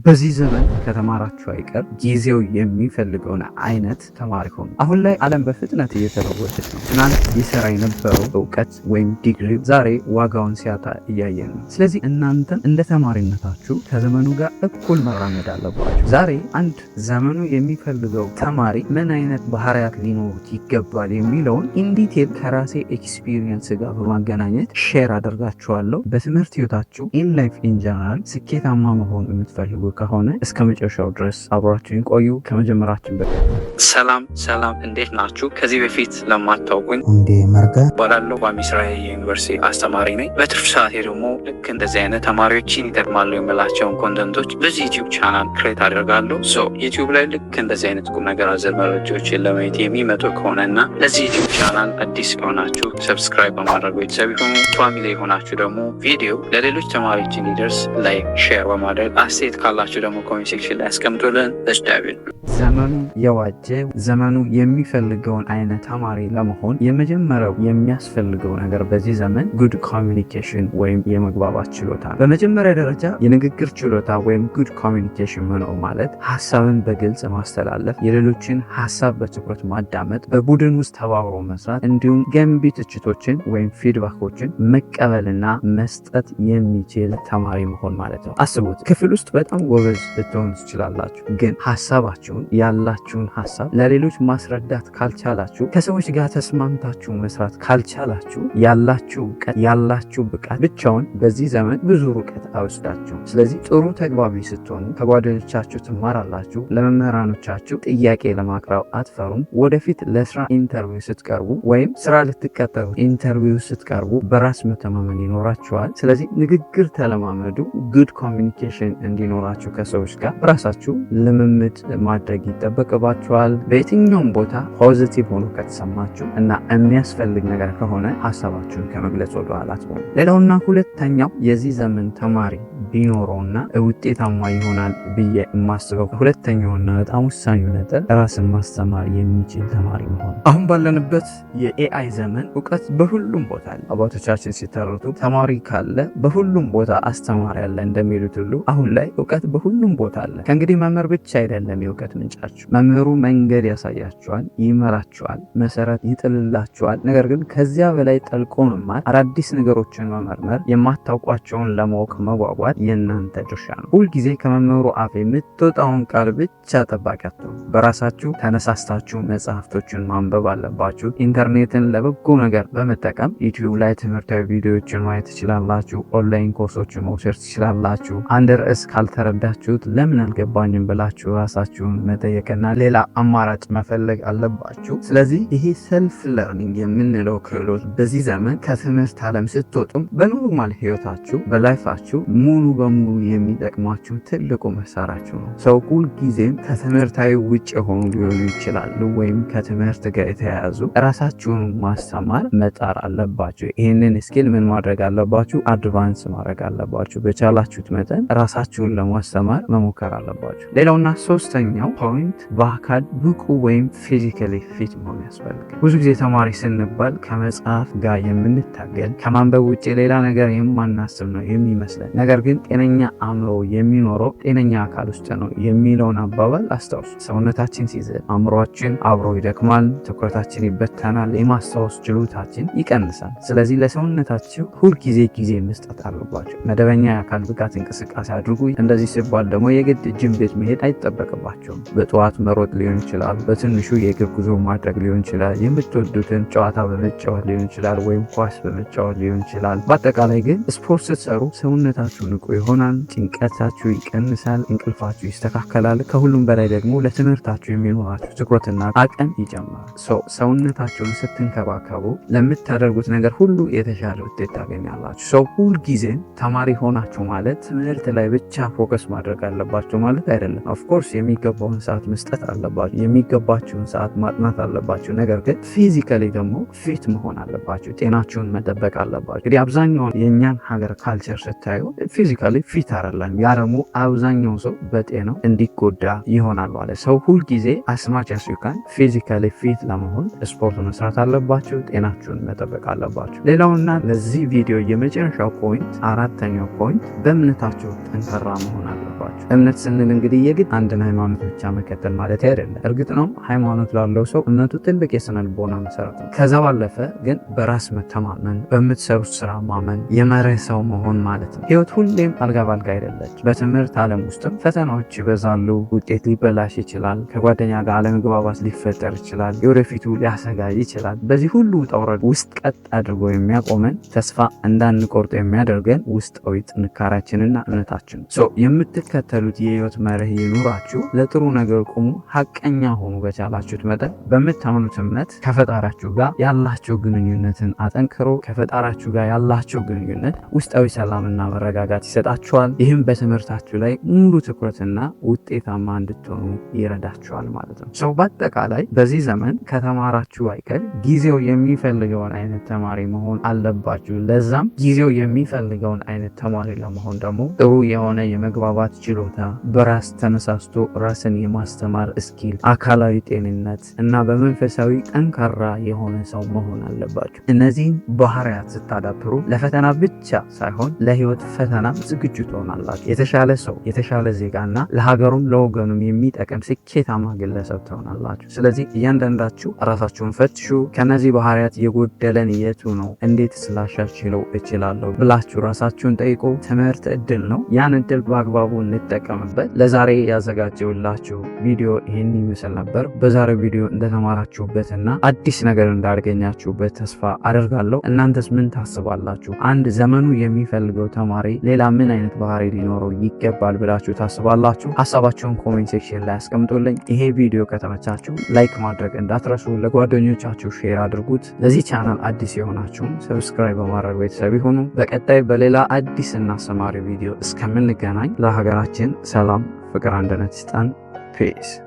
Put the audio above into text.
በዚህ ዘመን ከተማራችሁ አይቀር ጊዜው የሚፈልገውን አይነት ተማሪ ሆኑ። አሁን ላይ ዓለም በፍጥነት እየተለወጠች ነው። ትናንት ይሰራ የነበረው እውቀት ወይም ዲግሪ ዛሬ ዋጋውን ሲያጣ እያየን ነው። ስለዚህ እናንተም እንደ ተማሪነታችሁ ከዘመኑ ጋር እኩል መራመድ አለባችሁ። ዛሬ አንድ ዘመኑ የሚፈልገው ተማሪ ምን አይነት ባህሪያት ሊኖሩት ይገባል የሚለውን in detail ከራሴ experience ጋር በማገናኘት share አደርጋችኋለሁ። በትምህርት ህይወታችሁ፣ in life in general ስኬታማ መሆን የምትፈልጉ ከሆነ እስከ መጨረሻው ድረስ አብራችሁን ቆዩ። ከመጀመራችን በፊት ሰላም ሰላም፣ እንዴት ናችሁ? ከዚህ በፊት ለማታውቁኝ ሁንዴ መርጋ እባላለሁ። በአሚስራ ዩኒቨርሲቲ አስተማሪ ነኝ። በትርፍ ሰዓቴ ደግሞ ልክ እንደዚህ አይነት ተማሪዎችን ይጠቅማሉ የምላቸውን content ኦች በዚህ YouTube channel create አደርጋለሁ። So YouTube ላይ ልክ እንደዚህ አይነት ቁም ነገር አዘል መረጃዎችን ለማየት የሚመጡ ከሆነ እና ለዚህ YouTube channel አዲስ ከሆናችሁ subscribe በማድረግ ቤተሰብ ይሁኑ። Family የሆናችሁ ደግሞ ቪዲዮ ለሌሎች ተማሪዎች እንዲደርስ like፣ share በማድረግ፣ አስተያየት ካላችሁ ደግሞ comment section ላይ ያስቀምጡልን። ለስዳቢል ዘመኑ የዋጀ፣ ዘመኑ የሚፈልገውን አይነት ተማሪ ለመሆን የመጀመሪያው የሚያስፈልገው ነገር በዚህ ዘመን good communication ወይም የመግባባት ችሎታ ነው። በመጀመሪያ ደረጃ የንግግር ችሎታ ወይም good communication መኖር ማለት ሀሳብን በግልጽ ማስተላለፍ፣ የሌሎችን ሀሳብ በትኩረት ማዳመጥ፣ በቡድን ውስጥ ተባብሮ መስራት፣ እንዲሁም ገንቢ ትችቶችን ወይም feedback ኦችን መቀበልና መስጠት የሚችል ተማሪ መሆን ማለት ነው። አስቡት፣ ክፍል ውስጥ በጣም ጎበዝ ልትሆኑ ትችላላችሁ፣ ግን ሀሳባችሁን፣ ያላችሁን ሀሳብ ለሌሎች ማስረዳት ካልቻላችሁ፣ ከሰዎች ጋር ተስማምታችሁ መስራት ካልቻላችሁ፣ ያላችሁ እውቀት፣ ያላችሁ ብቃት ብቻውን በዚህ ዘመን ብዙ ርቀት አይወስዳችሁም። ስለዚህ ጥሩ ተግባቢ ስትሆኑ ከጓደኞቻችሁ ትማራላችሁ፣ ለመምህራኖቻችሁ ጥያቄ ለማቅረብ አትፈሩም። ወደፊት ለስራ interview ስትቀርቡ ወይም ስራ ልትቀጠሩ interview ስትቀርቡ በራስ መተማመን ይኖራችኋል። ስለዚህ ንግግር ተለማመዱ። Good communication እንዲኖራችሁ ከሰዎች ጋር በራሳችሁ ልምምድ ማድረግ ይጠበቅባችኋል። በየትኛውም ቦታ positive ሆኖ ከተሰማችሁ እና የሚያስፈልግ ነገር ከሆነ ሀሳባችሁን ከመግለጽ ወደኋላ አትበሉ። ሌላውና ሁለተኛው የዚህ ዘመን ተማሪ ቢኖረውና ውጤታማ ይሆናል ብዬ የማስበው ሁለተኛውና በጣም ወሳኙ ነጥብ ራስን ማስተማር የሚችል ተማሪ መሆን። አሁን ባለንበት የ AI ዘመን እውቀት በሁሉም ቦታ አለ። አባቶቻችን ሲተርቱ ተማሪ ካለ በሁሉም ቦታ አስተማሪ አለ እንደሚሉት ሁሉ አሁን ላይ እውቀት በሁሉም ቦታ አለ። ከእንግዲህ መምህር ብቻ አይደለም የእውቀት ምንጫችሁ። መምህሩ መንገድ ያሳያችኋል፣ ይመራችኋል፣ መሰረት ይጥልላችኋል። ነገር ግን ከዚያ በላይ ጠልቆ መማር፣ አዳዲስ ነገሮችን መመርመር፣ የማታውቋቸውን ለማወቅ መጓጓት የእናንተ ድርሻ ነው። ሁልጊዜ ከመምህሩ አፍ የምትወጣውን ቃል ብቻ ጠባቂ አትሁኑ። በራሳችሁ ተነሳስታችሁ መጽሐፍቶችን ማንበብ አለባችሁ። ኢንተርኔትን ለበጎ ነገር በመጠቀም YouTube ላይ ትምህርታዊ ቪዲዮዎችን ማየት ትችላላችሁ። ኦንላይን ኮርሶችን መውሰድ ትችላላችሁ። አንድ ርዕስ ካልተረዳችሁት ለምን አልገባኝም ብላችሁ ራሳችሁን መጠየቅና ሌላ አማራጭ መፈለግ አለባችሁ። ስለዚህ ይሄ self learning የምንለው ክህሎት በዚህ ዘመን ከትምህርት ዓለም ስትወጡም በ normal ህይወታችሁ፣ በ life ኣችሁ ሙሉ በሙሉ የሚጠቅማችሁ ትልቁ መሳሪያችሁ ነው። So ሁልጊዜም ከትምህርታዊ ውጭ የሆኑ ሊሆኑ ይችላሉ ወይም ከትምህርት ጋር የተያያዙ ራሳችሁን ማስተማር መጣር አለባችሁ። ይህንን skill ምን ማድረግ አለባችሁ? Advance ማድረግ አለባችሁ። በቻላችሁት መጠን ራሳችሁን ለማስተማር መሞከር አለባችሁ። ሌላውና ሶስተኛው point በአካል ብቁ ወይም physically fit መሆን ያስፈልጋል። ብዙ ጊዜ ተማሪ ስንባል ከመጽሐፍ ጋር የምንታገል፣ ከማንበብ ውጭ ሌላ ነገር የማናስብ ነው የሚመስለን። ነገር ግን ጤነኛ አእምሮ የሚኖረው ጤነኛ አካል ውስጥ ነው የሚለውን አባባል አስታውሱ። ሰውነታችን ሲዝል አእምሯችን አብሮ ይደክማል፣ ትኩረታችን ይበተናል፣ የማስታወስ ችሎታችን ይቀንሳል። ስለዚህ ለሰውነታችሁ ሁልጊዜ ጊዜ መስጠት አለባችሁ። መደበኛ የአካል ብቃት እንቅስቃሴ አድርጉ። እንደዚህ ሲባል ደግሞ የግድ ጅም ቤት መሄድ አይጠበቅባችሁም። በጠዋት መሮጥ ሊሆን ይችላል፣ በትንሹ የእግር ጉዞ ማድረግ ሊሆን ይችላል፣ የምትወዱትን ጨዋታ በመጫወት ሊሆን ይችላል፣ ወይም ኳስ በመጫወት ሊሆን ይችላል። በአጠቃላይ ግን ስፖርት ስትሰሩ ሰውነታችሁ ንቁ ይሆናል፣ ጭንቀታችሁ ይቀንሳል፣ እንቅልፋችሁ ይስተካከላል። ከሁሉም በላይ ደግሞ ለትምህርታችሁ የሚኖራችሁ ትኩረትና አቅም ይጨምራል። ሰውነታችሁን ስትንከባከቡ ለምታደርጉት ነገር ሁሉ የተሻለ ውጤት ታገኛላችሁ። So ሁልጊዜም ተማሪ ሆናችሁ ማለት ትምህርት ላይ ብቻ focus ማድረግ አለባችሁ ማለት አይደለም። Of course የሚገባውን ሰዓት መስጠት አለባችሁ፣ የሚገባችሁን ሰዓት ማጥናት አለባችሁ። ነገር ግን physically ደግሞ fit መሆን አለባችሁ፣ ጤናችሁን መጠበቅ አለባችሁ። እንግዲህ አብዛኛውን የእኛን ሀገር culture ስታዩ physically fit አይደለም። ያ ደግሞ አብዛኛው ሰው በጤናው እንዲጎዳ ይሆናል ማለት። So ሁልጊዜ as much as you can physically fit ለመሆን ስፖርት መስራት አለባችሁ፣ ጤናችሁን መጠበቅ አለባችሁ። ሌላውና ለዚህ ቪዲዮ የመጨረሻው point፣ አራተኛው point በእምነታችሁ ጠንካራ መሆን መሆን አለባችሁ። እምነት ስንል እንግዲህ የግድ አንድን ሃይማኖት ብቻ መከተል ማለት አይደለም። እርግጥ ነው ሃይማኖት ላለው ሰው እምነቱ ትልቅ የስነ ልቦና መሰረት ነው። ከዛ ባለፈ ግን በራስ መተማመን፣ በምትሰሩት ስራ ማመን፣ የመርህ ሰው መሆን ማለት ነው። ህይወት ሁሌም አልጋ ባልጋ አይደለች። በትምህርት ዓለም ውስጥም ፈተናዎች ይበዛሉ። ውጤት ሊበላሽ ይችላል። ከጓደኛ ጋር አለመግባባት ሊፈጠር ይችላል። የወደፊቱ ሊያሰጋ ይችላል። በዚህ ሁሉ ውጣ ውረድ ውስጥ ቀጥ አድርጎ የሚያቆመን፣ ተስፋ እንዳንቆርጥ የሚያደርገን ውስጣዊ ጥንካሬያችንና እምነታችን ነው። የምትከተሉት የህይወት መርህ ይኑራችሁ። ለጥሩ ነገር ቁሙ፣ ሀቀኛ ሆኑ። በቻላችሁት መጠን በምታምኑት እምነት ከፈጣሪያችሁ ጋር ያላችሁ ግንኙነትን አጠንክሮ። ከፈጣሪያችሁ ጋር ያላችሁ ግንኙነት ውስጣዊ ሰላምና መረጋጋት ይሰጣችኋል። ይህም በትምህርታችሁ ላይ ሙሉ ትኩረትና ውጤታማ እንድትሆኑ ይረዳችኋል ማለት ነው። So በአጠቃላይ በዚህ ዘመን ከተማራችሁ አይቀር ጊዜው የሚፈልገውን አይነት ተማሪ መሆን አለባችሁ። ለዛም ጊዜው የሚፈልገውን አይነት ተማሪ ለመሆን ደግሞ ጥሩ የሆነ የመግባባት ችሎታ፣ በራስ ተነሳስቶ ራስን የማስተማር skill፣ አካላዊ ጤንነት እና በመንፈሳዊ ጠንካራ የሆነ ሰው መሆን አለባችሁ። እነዚህን ባህሪያት ስታዳብሩ ለፈተና ብቻ ሳይሆን ለህይወት ፈተና ዝግጁ ትሆናላችሁ። የተሻለ ሰው፣ የተሻለ ዜጋና ለሀገሩም ለወገኑም የሚጠቅም ስኬታማ ግለሰብ ትሆናላችሁ። ስለዚህ እያንዳንዳችሁ ራሳችሁን ፈትሹ። ከነዚህ ባህሪያት የጎደለን የቱ ነው? እንዴት ስላሻሽለው እችላለሁ ብላችሁ ራሳችሁን ጠይቁ። ትምህርት እድል ነው። ያን እድል በአግባቡ እንጠቀምበት። ለዛሬ ያዘጋጀሁላችሁ ቪዲዮ ይህን ይመስል ነበር። በዛሬው ቪዲዮ እንደተማራችሁበትና አዲስ ነገር እንዳገኛችሁበት ተስፋ አደርጋለሁ። እናንተስ ምን ታስባላችሁ? አንድ ዘመኑ የሚፈልገው ተማሪ ሌላ ምን አይነት ባህሪ ሊኖረው ይገባል ብላችሁ ታስባላችሁ? ሀሳባችሁን comment section ላይ አስቀምጡልኝ። ይሄ ቪዲዮ ከተመቻችሁ like ማድረግ እንዳትረሱ፣ ለጓደኞቻችሁ share አድርጉት። ለዚህ ቻናል አዲስ የሆናችሁም subscribe በማድረግ ቤተሰብ ይሁኑ። በቀጣይ በሌላ አዲስ እና አስተማሪ ቪዲዮ እስከምንገናኝ ለሀገራችን ሰላም፣ ፍቅር፣ አንድነት ይስጠን። Peace.